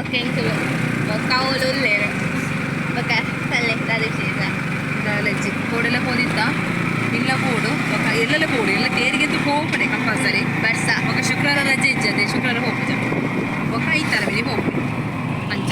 ಬೊಕ್ಕ ಎಂಕುಲು ಬೊಕ್ಕ ಅವ್ಲು ಉಲ್ಲೇರು. ಬೊಕ್ಕ ಅಲ್ಲೇ ದಾದ ವಿಶೇಷ? ದಾಲಜ್ಜಿ ಕೋಡೆಲ್ಲ ಪೋದಿತ್ತ ಇಲ್ಲ ಪೋಡು ಬೊಕ್ಕ ಎಲ್ಲೆಲ್ಲ ಪೋಡು ಎಲ್ಲ ತೇರಿಗೆ ಪೋಪಡೆ ಕಂಪಲ್ಸರಿ. ಬರ್ಸ. ಬೊಕ್ಕ ಶುಕ್ರವಾರ ರಜೆ ಇಜ್ಜದೆ, ಶುಕ್ರವಾರ ಹೋಪುಜ. ಬೊಕ್ಕ ಐತಾರ ಮೇಲೆ ಹೋಪು ಅಂಚ.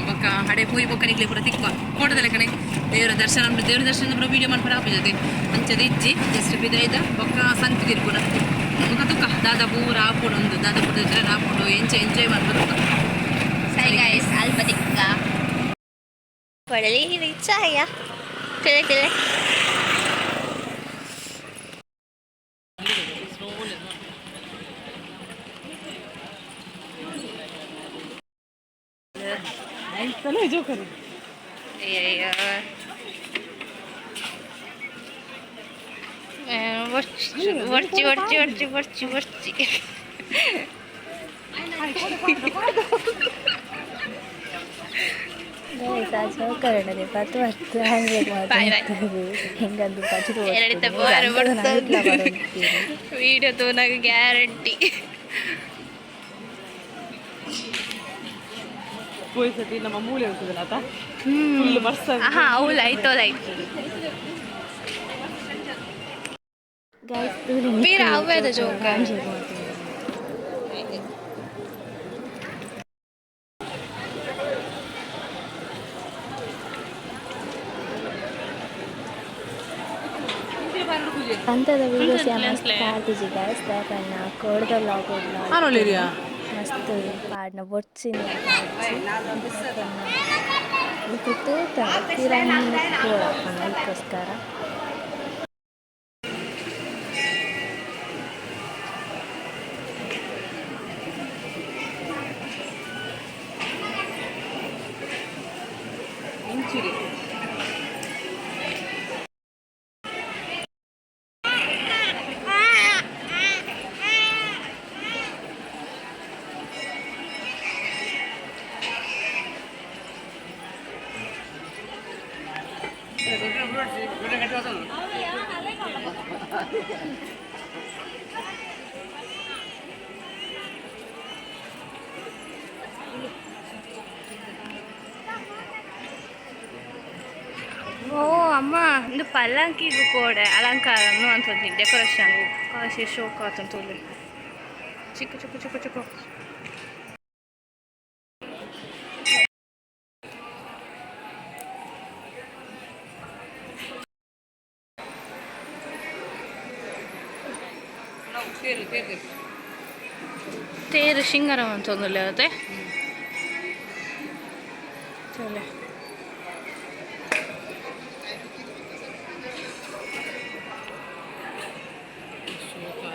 ಬೊಕ್ಕ ಹಡೆ ಪೋಯಿ ಬೊಕ್ಕ ನಿಕ್ಲೆ ಪೂರ ತಿಕ್ಕುವ ಕೋಟದ ಲೆಕ್ಕನೆ. ದೇವರ ದರ್ಶನ ಉಂಟು, ದೇವರ ದರ್ಶನ ಪೂರ ವೀಡಿಯೋ ಮನ್ಪರ ಆಪುಜತೆ. ಅಂಚದ ಇಜ್ಜಿ, ಜಸ್ಟ್ ಪಿದಾಯ್ದ ಬೊಕ್ಕ ಸಂತು ತಿರ್ಪುನ. ಬೊಕ್ಕ ತುಕ್ಕ ದಾದ ಪೂರ ಆಪುಂಡು ಉಂದು ದಾದ ಪೂರ ಆಪುಂಡು, ಎಂಚ ಎಂಜಾಯ್ ಮನ್ಪು ತುಕ್ಕ. ಸರಿ ಗಾಯ್ಸ್, ಅಲ್ಪ ತಿಕ್ಕ. ಕೊಡಲಿ ರೀಚ್ ಆಯ. ತಿಳೆ ತಿಳೆ. ಅಯ್ಯಯ್ಯೋ, ಒರ್ಚಿ ಒರ್ಚಿ ಒರ್ಚಿ ಒರ್ಚಿ ಒರ್ಚಿ ಒರ್ಚಿ. ಗೈಸ್, ಆ ಜೋಕರಣದೆ ಪತ್ತು ಪತ್ತು ಹ್ಯಾಂಡ್ಶೇಕ್. Bye, bye. ಹೆಂಗಂದು ಪಚಿರು. ಎರಡಿತ ಬೋರ್. ವಿಡಿಯೋ ತೂನಾಗ ಗ್ಯಾರಂಟಿ. ಪೋಯ್ಸತಿ ನಮ್ಮ ಮೂಲೆ ಉಂಟುದಲ್ಲ ಆತ ಫುಲ್ ಬರ್ಸ. ಹಾ, ಅವಳು ಆಯ್ತು, ಅವಳು ಆಯ್ತು. ಗೈಸ್. ವೀರ ಅವ್ವೇದ ಜೋಕ. ಹ್ಯಾಂಡ್ಶೇಕ್ ಮಾಡ್ತೀನಿ. ಅಂಥದ ವೀಡಿಯೋಸ್ ಮಸ್ತ್ ಪಾಡ್ದಿಜಿ ಗೈಸ್, ದಾಯೆಪಂಡ ಕೋಡ್ದ ವ್ಲಾಗ್. ಆರೋಳಿರಿಯಾ? ಮಸ್ತ್ ಪಾಡ್ನ ಬೊಡ್ಚಿನ ಬೊಕ್ಕ ತೂತ ಪಿರ ಪೋಡಾಪುಂಡು, ಐಕ್ಕೋಸ್ಕರ. ಇಂಚುರಿ. ಓ ಅಮ್ಮ, ಒಂದು ಪಲ್ಲಂಕಿಗೂ ಕೋಡೆ ಅಲಂಕಾರ ಅಂತ ಡೆಕೋರೇಷನ್ ಕಾಶಿ ಶೋಕ್ ಆತಂತೋಲಿ. ಚಿಕ್ಕ ಚಿಕ್ಕ ಚಿಕ್ಕ ಚಿಕ್ಕ. ತೇರು ತೇರು. ತೇರು ಶೃಂಗಾರ ಅಂತೊಂದುಲ್ಲ ಅದೇ ಚಲೆ.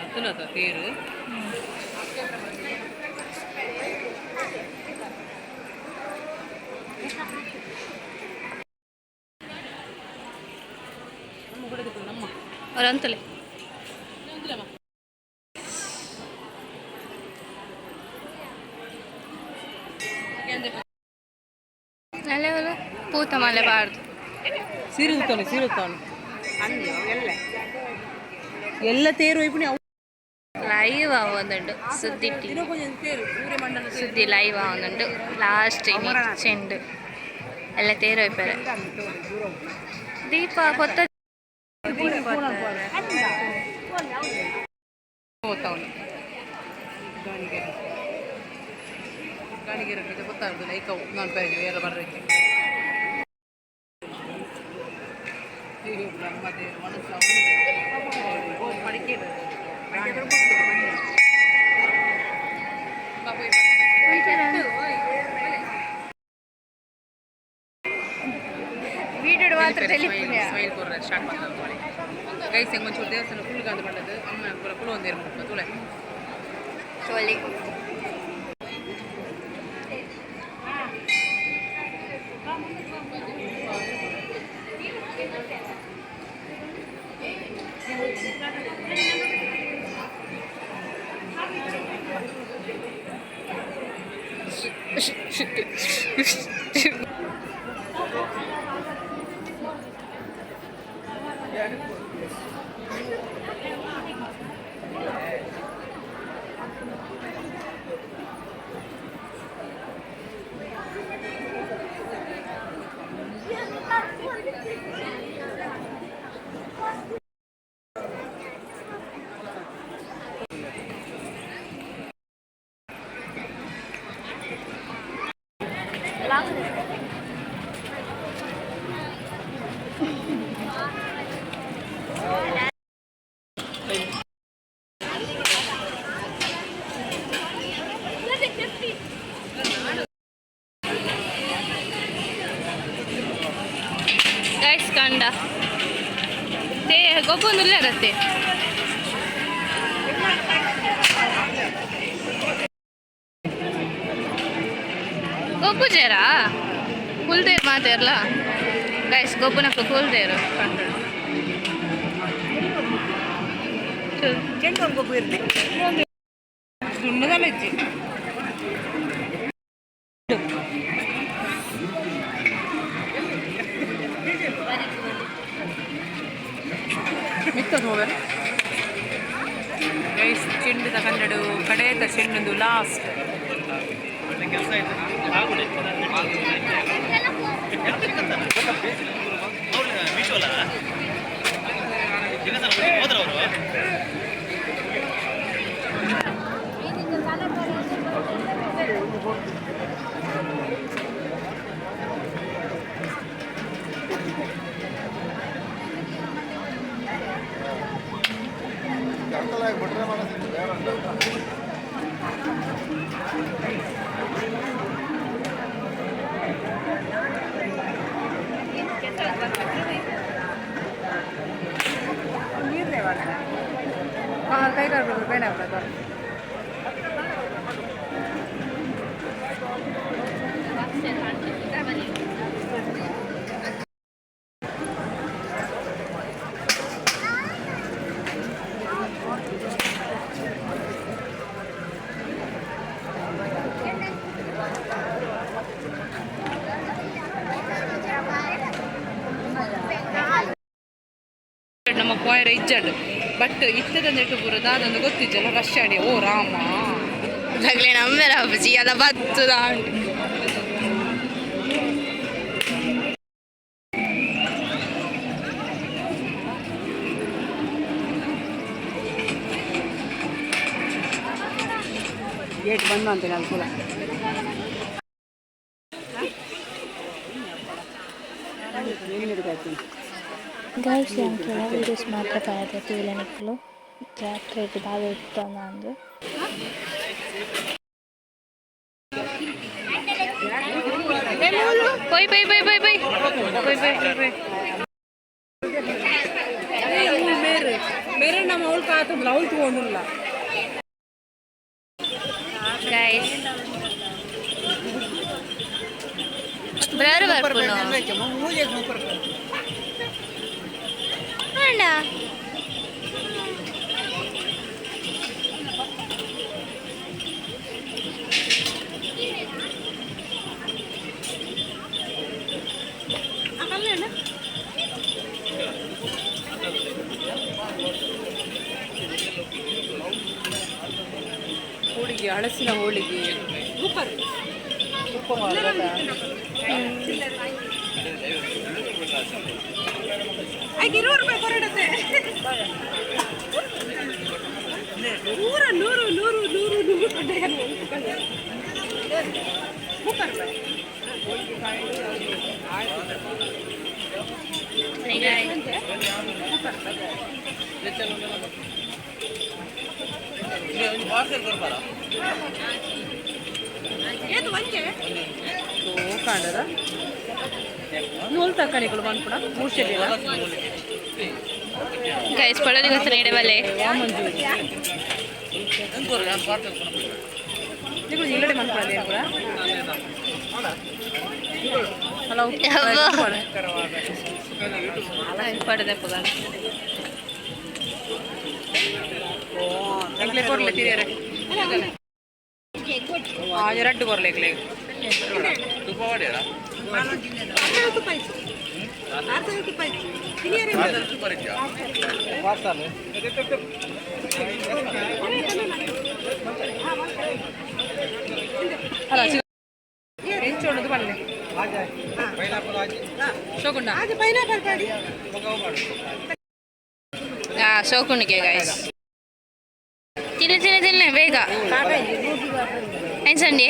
ಆತನದ ತೇರು. ನಮ್ಮ ಕೂಡ ನಮ್ಮ ಅವ್ರು ಅಂತಲೇ. ಅಂತಿಲ್ಲಮ್ಮ. ಅಲ್ಲೇ ಪೂತ ಮಲೆ ಬಾರ್ದು. ಸೀರೆ ಉತ್ತಾನೆ, ಸೀರೆ ಉತ್ತಾನೆ. ಎಲ್ಲ ತೇರು ಇಪ್ಪುನಿ ಅವು. ಲೈವ್ ಆವೊಂದುಂಡು ಸುದ್ದಿ ಟಿವಿ. ತೇರು ಊರೇ ಮಂಡಲ. ಸುದ್ದಿ ಲೈವ್ ಆವೊಂದುಂಡು. ಲಾಸ್ಟ್ ಇನಿ ಚೆಂಡು ಎಲ್ಲ ತೇರು ಹೋಯ್ಪಾರೆ. ದೀಪ ಕೊತ್ತ ದೀಪ. ಹೋಗ್ತಾವನು ಗಾಣಿಗೆರೆ ಗಾಣಿಗೆರೆ ಗೊತ್ತಾಗುದಿಲ್ಲ. ಐಕವು ನಾನು ಬೇರೆ ಬೇರೆ ಬರ್ರಕ್ಕೆ. ಅಯ್ಯೋ ನಮ್ಮ ದೇವರು ಮನಸ್ಸು ಪಡಿಕೆ. ವೀಡಿಯೋ ಮಾತ್ರ. ಸ್ಮೈಲ್ ಕೊರ್ರೆ ಸ್ಟಾರ್ಟ್ ಮಾಡ್ತಾರೆ ಗೈಸ್. ಹೆಂಗೆ ಒಂಚೂರು ದೇವಸ್ಥಾನ ಫುಲ್ ಗಾಂಧ ಪಂಡದು ಅಮ್ಮ ಪೂರ ಕುಲು ಒಂದೇರು ಮುಟ್ಪ ತುಳೆ. ಚೋಲಿ. ಗೈಸ್ ಕಂಡ ತೇ ಗೊಬ್ಬೊಂದುಲ್ಲೆರತ್ತೆ. ಗೊಬ್ಬುಜೇರಾ ಕುಲ್ದೇರ್ ಮಾತೇರ್ಲ ಗೈಸ್ ಗೊಬ್ಬುನಕ್ಕು ಕುಲ್ದೇರು. ದುಣ್ಣದಲ್ಲ. ಮಿತ್ತದ ಹೋಗರ್ ಗೈಸ್, ಚೆಂಡುದ ಕನ್ನಡ ಕಡೇತ ಚೆಂಡೊಂದು ಲಾಸ್ಟ್. ಕೈ ಕಾಲು ಬೇಡ. ನಮ್ಮ ಪೋಯರ ಇಜ್ಜಂಡು, ಬಟ್ ಇತ್ತದ ನೆಟ್ಟು ಪೂರ ದಾದೊಂದು ಗೊತ್ತಿಜ್ಜಲ್ಲ. ರಶ್ ಆಡಿ, ಓ ರಾಮ. ರಗಲೆ ನಮ್ಮೆರ ಅಬ್ಬುಜಿ ಅಲ್ಲ ಬತ್ತದ. ಗೇಟ್ ಬಂದು ಅಂತ ಅನುಕೂಲ. ಗೈಸ್, ಯಾನ್ ವೀಡಿಯೋಸ್ ಮಾತ್ರ ಪಾಡ್ದೆ ತೂಲೆ ನಿಕುಲು. ಜಾತ್ರೆಗ್ ದಾದ ಇತ್ತುಂದು. ಪೊಯ್ ಪೊಯ್ ಪೊಯ್ ಪೊಯ್ ಪೊಯ್ ಪೊಯ್ ಪೊಯ್ ಪೊಯ್ ಪೊಯ್. ಮೇರೆ ಮೇರೆ ನಮ್ಮ ಅವಳು ಕಾತಂದ್ರೆ ಅವಳು ತಗೊಂಡಿಲ್ಲ. ಗೈಸ್, ಬ್ರರ್ ಬರ್ಪುನು ಅಣ್ಣ. ಹೋಳಿಗೆ, ಹಳಸಿನ ಹೋಳಿಗೆ, ಉಪ್ಪು. ನೂರ ನೂರು ನೂರು ನೂರು ನೂರು. ಕಾಂಡದ ನೂಲು ತಕ್ಕಣಿಗಳು ಬಂದ್ಪುಣ ಮೂರು. ಗೈಸ್, ಪಡೋಲಿ ಗೊತ್ತ ನೀಡೆ ಬಲ್ಲೆ. ಮಂಜೂರಿ ಇಲ್ಲಡೆ ಮನ್ಪುಣ ಕೂಡ. ಹಲೋ. ಪಡೆದೆ. ಎಂಕ್ಲೆ ಕೊರ್ಲೆ ತಿರಿಯರೆ ಎರಡು ಕೊರ್ಲೆ ಎಂಕ್ಲೆ. ಅಲ್ಲ, ಎಂಚೋಣದು ಬಲ್ಲೆ ಶೋಕುಂಡ. ಹಾ, ಶೋಕುಣಿಗೆ ಗೈಸ್. ತಿನ್ನಿ ತಿನ್ನಿ ತಿನ್ನಿ ಬೇಗ. ಎಂಚಂಡಿ?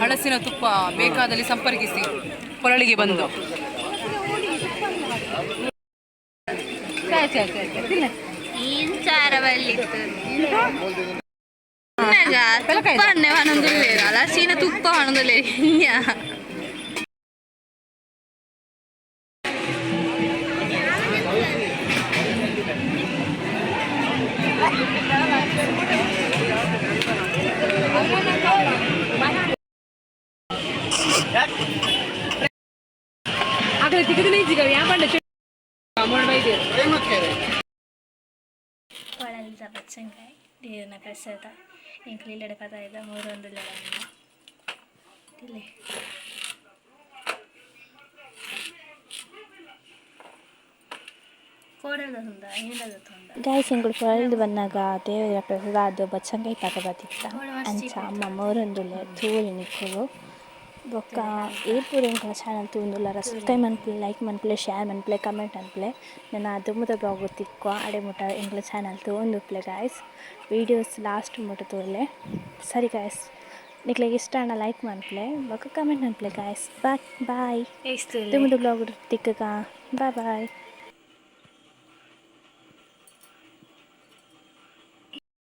ಹಳಸಿನ ತುಪ್ಪ ಬೇಕಾದಲ್ಲಿ ಸಂಪರ್ಕಿಸಿ, ಕೊರಳಿಗೆ ಬಂದು. ಇಂಚಾರ ಬಲ್ಲಿತ್ತು. ತುಪ್ಪ ಅನ್ನೆ ಪನೊಂದುಲ್ಲೇರು, ಹಲಸಿನ ತುಪ್ಪ ಪನೊಂದುಲ್ಲೇರು ಇನ್ಯಾ. ಆಗಲೇ ತಿಕ್ಕದಿನ ಇಜ್ಜಿಗ ಯಾ ಪಂಡ. ಕೊಳಲ್ದ ಬಚ್ಚಂಕಾಯಿ ನೀರಿನ ಪ್ರಸಾದ. ಎಂಕ್ಲು ಇಲ್ಲಡೆ ಪದಾಯ್ದ ಮೂರೊಂದು. ತಿಲೆ ಕೋಡದ ತುಂದ ಏನದ ತುಂದ. ಗಾಯ್ಸ್, ಎಂಕುಲು ಪೊಳಲ್ದು ಬನ್ನಗ ದೇವರ ಪ್ರಸಾದ ಆದ್ ಬಚ್ಚಂಕಾಯಿ ಪಾಕ ಬತ್ತಿತ್ತ. ಅಂಚ ಅಮ್ಮ ಮೋರೊಂದುಲ್ಲೆ, ತೂವೊಲಿ ನಿಕುಲು. ಬೊಕ್ಕ ಏಪೂರ ಎಂಕಲ್ನ ಚಾನಲ್ ತೂವೊಂದುಲ್ಲರ, ಸಬ್ಸ್ಕ್ರೈಬ್ ಮನ್ಪುಲೆ, ಲೈಕ್ ಮನ್ಪುಲೆ, ಶೇರ್ ಮನ್ಪುಲೆ, ಕಮೆಂಟ್ ಮನ್ಪುಲೆ. ನನ ದುಂಬುದ ಬ್ಲಾಗ್ ತಿಕ್ಕುವ. ಅಡೆ ಮುಟ ಎಂಕಲ್ನ ಚಾನಲ್ ತೂವೊಂದುಪ್ಪುಲೆ ಗಾಯ್ಸ್. ವೀಡಿಯೋಸ್ ಲಾಸ್ಟ್ ಮುಟ ತೂಲೆ. ಸರಿ ಗಾಯ್ಸ್, ನಿಕ್ಲೆಗ್ ಇಷ್ಟ ಆಂಡ ಲೈಕ್ ಮನ್ಪುಲೆ, ಬೊಕ್ಕ ಕಮೆಂಟ್ ಮನ್ಪುಲೆ ಗಾಯ್ಸ್. Bye bye. ದುಂಬುದ ಬ್ಲಾಗ್ ತಿಕ್ಕುಗ. Bye boy.